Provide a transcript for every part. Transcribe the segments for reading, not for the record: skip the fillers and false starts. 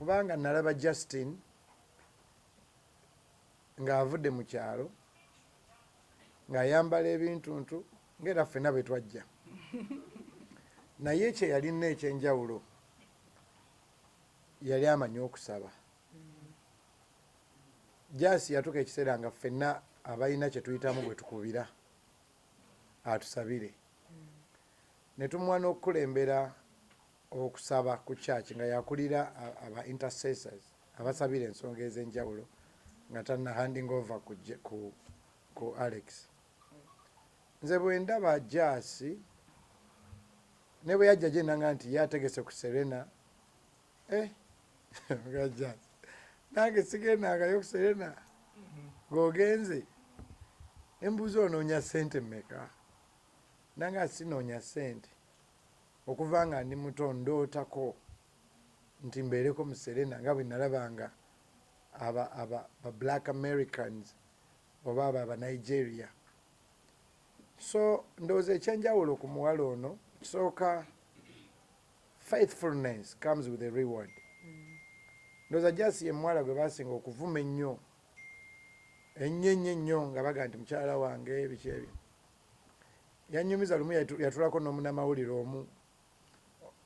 Kubanga nalaba Justin ng'avudde mu kyalo ng'ayambala ebintuntu ng'era ffenna bwe twajja, naye kye yalina eky'enjawulo yali amanyi okusaba. Jasi yatuuka ekiseera nga ffenna abalina kye tuyitamu gwe tukubira atusabire, ne tumuwa n'okukulembera okusaba ku church nga yakulira aba intercessors abasabira ensonga ez'enjawulo nga tanna handing over ku Alex. Nze bwe ndaba Jasi ne bwe yajja gye nanga nti ye ategese ku Serena, nga Jasi nange sigendangayo ku Serena, ng'ogenze embuuza onoonya ssente mmeka? Nanga sinoonya ssente, okuva nga ndi muto ndootako nti mbeereko mu Serena nga bwe nalabanga aba ba Black Americans oba abo aba Nigeria. So ndowooza ekyenjawulo ku muwala ono, kisooka, faithfulness comes with a reward. Ndowooza Jasi ye muwala gwe basinga okuvuma ennyo ennyo ennyo ennyo nga baga nti mukyala wange biki ebyo. Yanyumiza lumu yatulako n'omunamawulire omu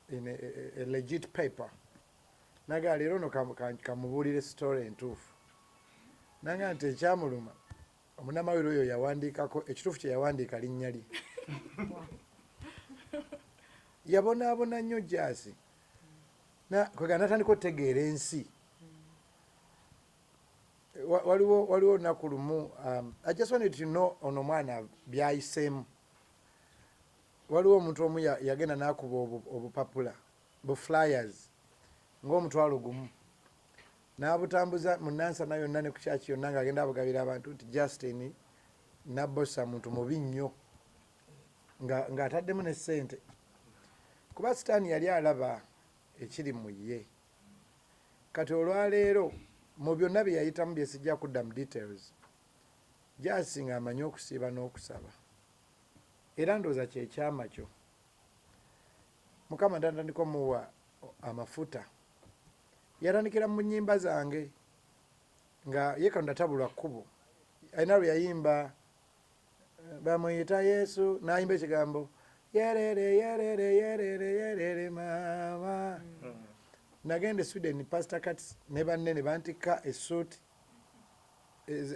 in a legit paper, naga leero ono kamubuulire story entuufu, nanga nti ekyamuluma omunamawulire oyo yawandiikako ekituufu kye yawandiika linnya lye. Yabonaabona nnyo Jasi kwega natandika otutegeera ensi. Waliwo olunaku lumu, I just wanted to know ono omwana byayiseemu. Waliwo omuntu omu yagenda n'akuba obupapula bu flyers ng'omutwalo 1 n'abutambuza mu Nansana yonna ne ku kyaki yonna ng'agenda abugabira abantu nti Justin Nabosa muntu mubi nnyo, ng'ataddemu ne ssente kuba Sitaani yali alaba ekiri mu ye. Kati olwaleero mu byonna bye yayitamu bye sijja kudda mu details, Jasi ng'amanyi okusiiba n'okusaba, era ndowooza kyekyama kyo Mukama ntatandika omuwa amafuta. Yatandikira mu nnyimba zange nga ye Katonda tabulwa kkubo. Alina lwe yayimba bamuyita Yesu, n'ayimba ekigambo yerere yerere yerere yerere maama. Nagenda e Sweden, Pastor Cats ne banne ne bantikka esuuti,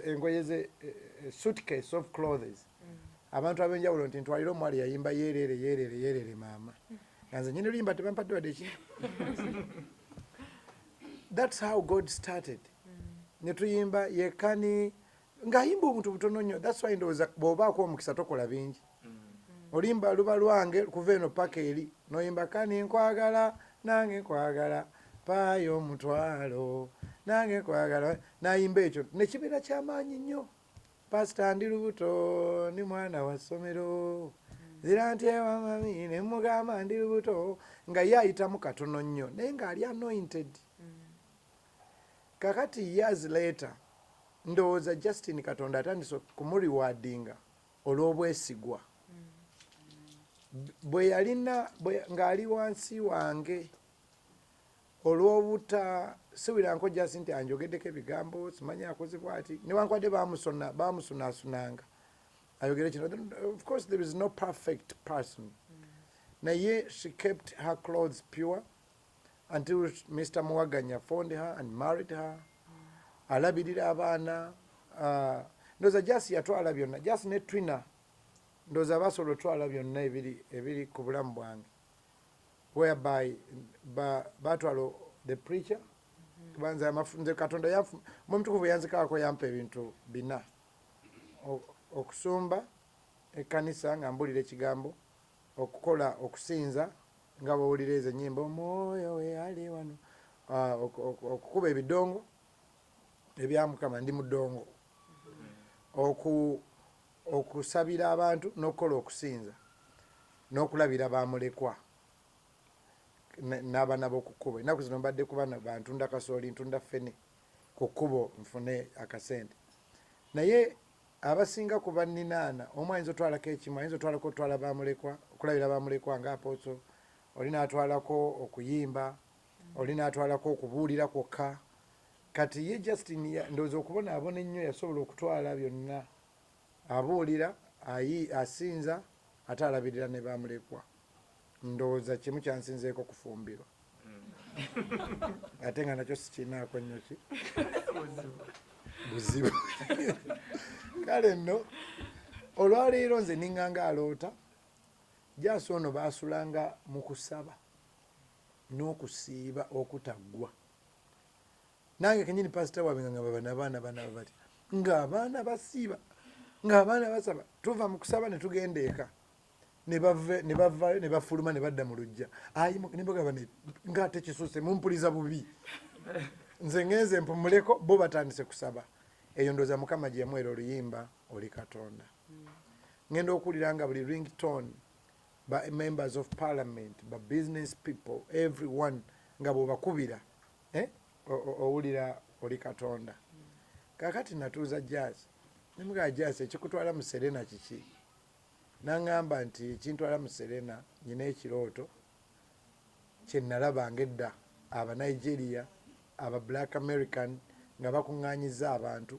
engoye ze, suitcase of clothes, abantu ab'enjawulo nti ntwalire omuwala yayimba yerere yerere yerere maama, nga nze nyini luyimba tebampadde wadde ekintu. That's how God started. Ne tuyimba yekani ng'ayimba obuntu butono nnyo. That's why ndowooza bw'obaako omukisa tokola bingi. Olimba luba lwange kuva eno paka eri noyimba kani nkwagala nange nkwagala paayo omutwalo nange nkwagala, nayimba ekyo nekibeera kyamaanyi nnyo. Pasita ndi lubuto, ndi mwana wa ssomero, zira nti ewa mami ne mugamba ndi lubuto, nga ye ayitamu katono nnyo naye ng'ali anointed. Kakati years later ndowooza Justin Katonda atandise kumurewardinga olw'obwesigwa bwe yalina ng'ali wansi wange, olw'obuta siwiranko jasi nti anjogeddeko ebigambo simanyi akoze bwati, newankubadde bamusona bamusunaasunanga ayogere kino. Of course there is no perfect person, naye she kept her clothes pure until Mr Muwaganya found her and married her. Alabirira abaana. Ndowooza Jasi yatwala byonna. Jasi ne Twina ndowooza basobola otwala byonna ebiri ku bulamu bwange, whereby batwala the preacher, kuba nze Katonda Omwoyo Mutukuvu yanzikaako yampa ebintu bina: okusumba ekkanisa nga mbulira ekigambo, okukola okusinza nga bwowulira ezo ennyimba omwoyo we ali wano, okukuba ebidongo ebya Mukama, ndi mudongo, okusabira abantu n'okukola okusinza n'okulabira bamulekwa n'abaana b'oku kkubo. Ennaku zino mbadde ku baana bantunda kasooli, ntunda ffene ku kkubo nfune akasente, naye abasinga ku banninaana omu ayinza otwalako ekimu, ayinza otwalako otwala bamulekwa, okulabira bamulekwa nga apostle oli n'atwalako okuyimba. Oli n'atwalako okubuulira kwokka. Kati ye Justin ndowooza okubonaabona ennyo yasobola okutwala byonna. Abuulira, ayi, asinza, ate alabirira ne bamulekwa. Ndowooza kimu kyansinzeeko kufumbirwa. Ate nga nakyo sikirinaako nnyo ki buzibu. Kale nno olwaleero nze ninganga aloota. Jasi ono baasulanga mu kusaba n'okusiiba okutaggwa. Nange kenyini pasita waabwe nga ngamba bano abaana banaba batya, ng'abaana basiiba, ng'abaana basaba. Tuva mu kusaba ne tugenda eka, ne bavaayo ne bafuluma ne badda mu luggya. Ayi, ne mbagamba ne ng'ate kisusse, mumpuliza bubi. Nze ngenze mpumuleko, bo batandise kusaba. Eyo ndowooza Mukama gye yamuweera oluyimba Oli Katonda. Ngenda okuwulira nga buli ringtone, ba members of parliament, ba business people, everyone nga bw'obakubira, owulira Oli Katonda. Kaakati natuuza Jazz ne mugamba, Jazz, ekikutwala mu Serena kiki? N'aŋŋamba nti ekintwala mu Serena, nnina ekirooto kye nalabanga edda, Abanigeria, aba Black American nga bakuŋŋaanyizza abantu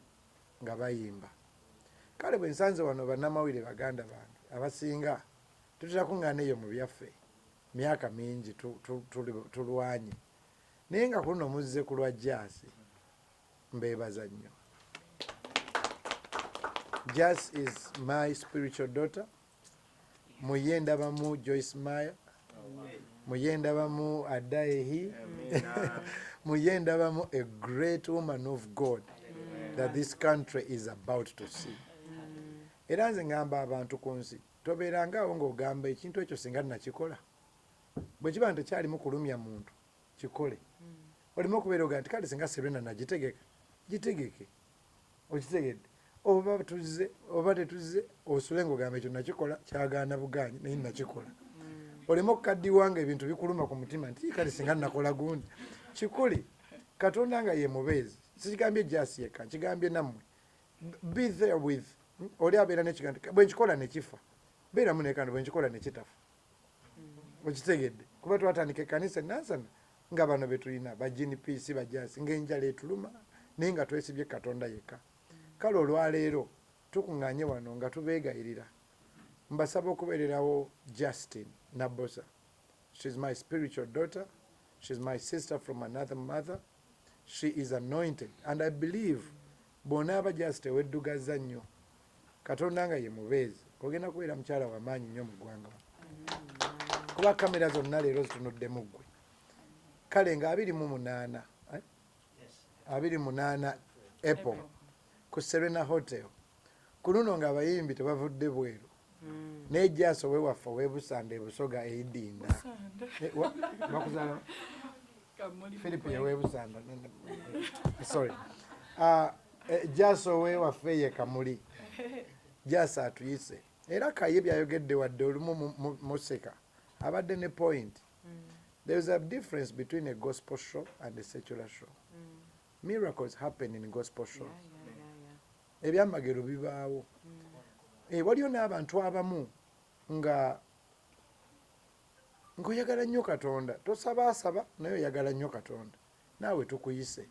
nga bayimba. Kale bwe nsanze wano bannamawulire baganda bange abasinga tutera kuŋŋaana eyo mu byaffe myaka mingi tulwanye, naye nga ku luno muzze ku lwa Jazz, mbeebaza nnyo. Jazz is my spiritual daughter. Mu ye ndabamu Joyce Meyer, mu ye ndabamu Adaehi, mu ye ndabamu a great woman of God that this country is about to see. Era nze ngamba abantu ku nsi, tobeeranga awo ng'ogamba ekintu ekyo singa nakikola. Bwe kiba nti tekyalimu kulumya muntu, kikole. Oleme okubeera oga nti kale singa Serena nagitegeka, gitegeke. Okitegedde? Oba tuzze oba tetuzze, osule ng'ogamba ekyo nakikola, kyagaana bugaanyi naye nakikola. Oleme okukaddiwa nga ebintu bikuluma ku mutima nti kale singa nakola gundi. Kikole. Katonda nga ye mubeezi. Sikigambye Jasi yekka, nkigambye nammwe. Be there with oli abeera n'ekigambo bwe nkikola ne kifa. Beeramu ne kano bwe nkikola ne kitafa. Okitegedde? Kuba twatandika ekkanisa e Nansana nga bano be tulina ba GNPC, ba Jasi, ng'enjala etuluma naye nga twesibye Katonda yekka. Kale olwaleero tukuŋŋaanye wano nga tubeegayirira. Mbasaba okubeererawo Justin Nabbosa. She's my spiritual daughter. She's my sister from another mother. She is anointed and I believe bw'onaaba just teweddugazza nnyo, Katonda nga ye mubeezi, ogenda kubeera mukyala wa maanyi nnyo mu ggwanga wano. Kuba kamera zonna leero zitunudde mu ggwe. Kale nga 28, eh? 28 April ku Serena Hotel. Ku luno ng'abayimbi tebavudde bweru. Naye Jasi owewaffe ow'e Busanda e Busoga e Idinda. Bakuzaala Philip ye Busanda. Sorry. Jasi owewaffe ye Kamuli. Jasi atuyise. Era Kaye byayogedde wadde olumu museka. Abadde ne point. There is a difference between a gospel show and a secular show. Miracles happen in gospel shows. Ebyamagero bibaawo. Waliyo n'abantu abamu nga ng'oyagala nnyo Katonda, tosabaasaba naye oyagala nnyo Katonda, naawe tukuyise.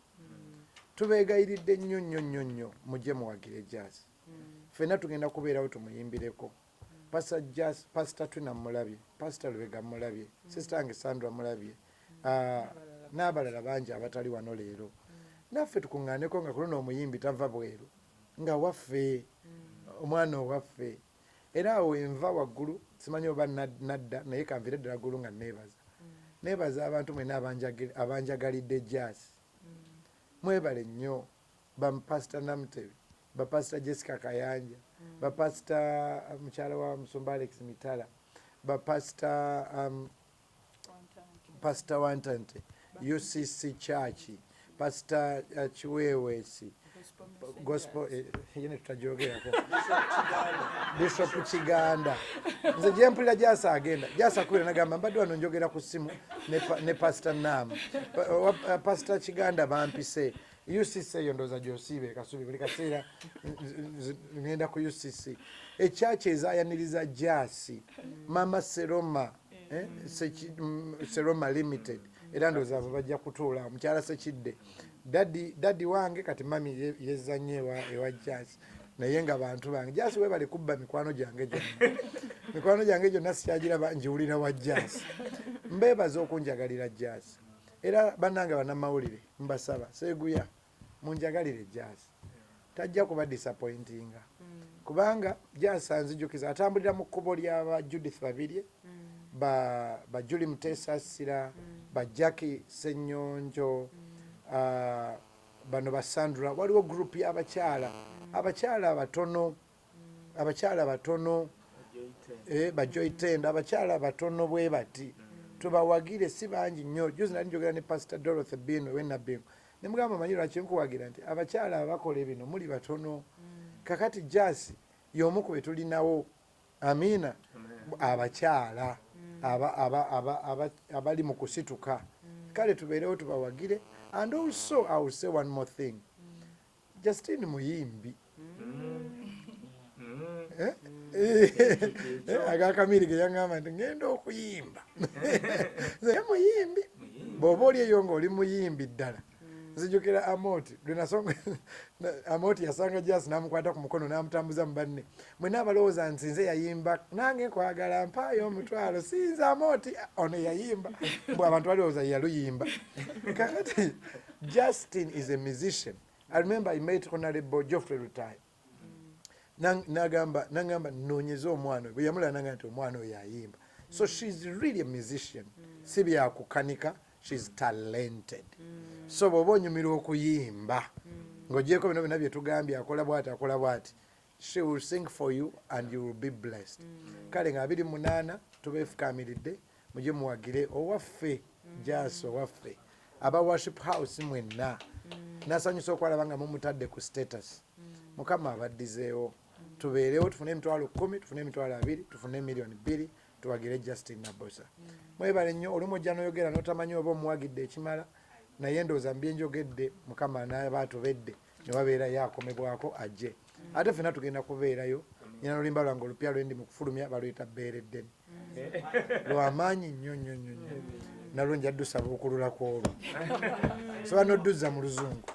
Tubeegayiridde nnyo nnyo nnyo nnyo mujje muwagire Jazz. Ffenna tugenda kubeerawo tumuyimbireko. Pastor Jazz, Pastor Twina mulabye, Pastor Lubega mulabye, Sister wange Sandra mulabye, n'abalala bangi abatali wano leero. Naffe tukuŋŋaaneko nga ku luno omuyimbi tava bweru, nga waffe, omwana owaffe. Era awo enva waggulu, simanyi oba nadda, naye kanviire ddala ggulu nga neebaza. Neebaza abantu mwenna abanjagalidde Jazz. Mwebale nnyo, ba Pastor Namutebi, ba Pastor Jessica Kayanja, ba Pastor mukyala wa Musumba Alex Mitala, ba Pastor Pastor Wantante, UCC Church, Pastor Kiweweesi, Gospel, yene tutajogerako, Bishop Kiganda. Nze gye mpulira Jasi agenda, Jasi akubira nagamba mbadde wano njogera ku ssimu ne Pastor Nam. Pastor Kiganda bampise UCC eyo ndowooza gy'osiiba e Kasubi buli kaseera ngenda ku UCC. Ekyaki ezayaniriza Jasi, Mama Seroma, Eh, Seroma Limited, era ndowooza abo bajja kutuula. Omukyala Sekidde, daddy, daddy wange, kati mummy yezza nnyo ewa Jasi, naye nga bantu bange. Jasi, webale kubba mikwano gyange gyonna. Mikwano gyange gyonna sikyagiraba, njiwulira wa Jasi. Mbeebaza okunjagalira Jasi. Era bannange bannamawulire, mbasaba seeguya munjagalire Jasi, tajja kuba disappointinga, kubanga Jasi anzijukiza atambulira mu kkubo lyaba Judith Babirye, ba Julie Mutesasira, ba Jackie Senyonjo, bano ba Sandra. Waliwo group y'abakyala, abakyala batono, abakyala batono, ba Joy Tendo, abakyala batono bwe bati, tubawagire, si bangi nnyo. Juzi nali njogera ne Pastor Dorothy Binwe w'eNabbingo, ne mugamba, "Manyi lwaki nkuwagira? Nti abakyala abakola ebino muli batono." Kakati Jasi y'omu ku be tulinawo. Amiina. Abakyala abali mu kusituka, kale tubeerewo tubawagire. And also I will say one more thing: Justine muyimbi. Eh? Eh, agakamiri ge yaŋŋamba nti ŋŋenda okuyimba. Naye muyimbi, bw'oba oli eyo ng'oli muyimbi ddala. Nzijukira Amoti lwenasonga, Amoti yasanga Jas n'amukwata ku mukono n'amutambuza mu banne. Mwena abalowooza nti nze yayimba "Nange nkwagala mpaayo omutwalo", sinze Amoti ono yayimba. Mbwe abantu balowooza yaluyimba. Kakati Justin is a musician. I remember I met Honorable Geoffrey Lutaaya. Nagamba noonyeze omwana oyo. Bwe yamulaba nagamba nti omwana oyo ayimba. So she's really a musician, si byakukanika, she's talented. So bw'oba onyumirwa okuyimba, ng'ogyeko bino byonna bye tugambye, akola bwati, akola bwati, she will sing for you and you will be blessed. Kale nga 28 tubeefukaamiridde, mujye muwagire owaffe Jasi owaffe. Aba Worship House mwenna, nasanyusa okwalaba nga mumutadde ku status. Mukama abaddizeewo. Tubeerewo, tufune 10,000, tufune 20,000, tufune 2 million, tuwagire Justin Nabosa. Mwebale nnyo. Olumu ojja noyogera notamanyi oba omuwagidde ekimala, naye ndowooza mbyenjogedde, Mukama naaba atubedde ne wabeerayo akomebwako ajje. Ate ffenna tugenda kubeerayo. Nyina oluyimba lwange olupya lwendi mu kufulumya, baluyita "Bbeere Ddene", lwamaanyi nnyo nnyo nnyo nnyo. Nalwo nja ddusaba okulula ku olwo, soba nodduzza mu Luzungu.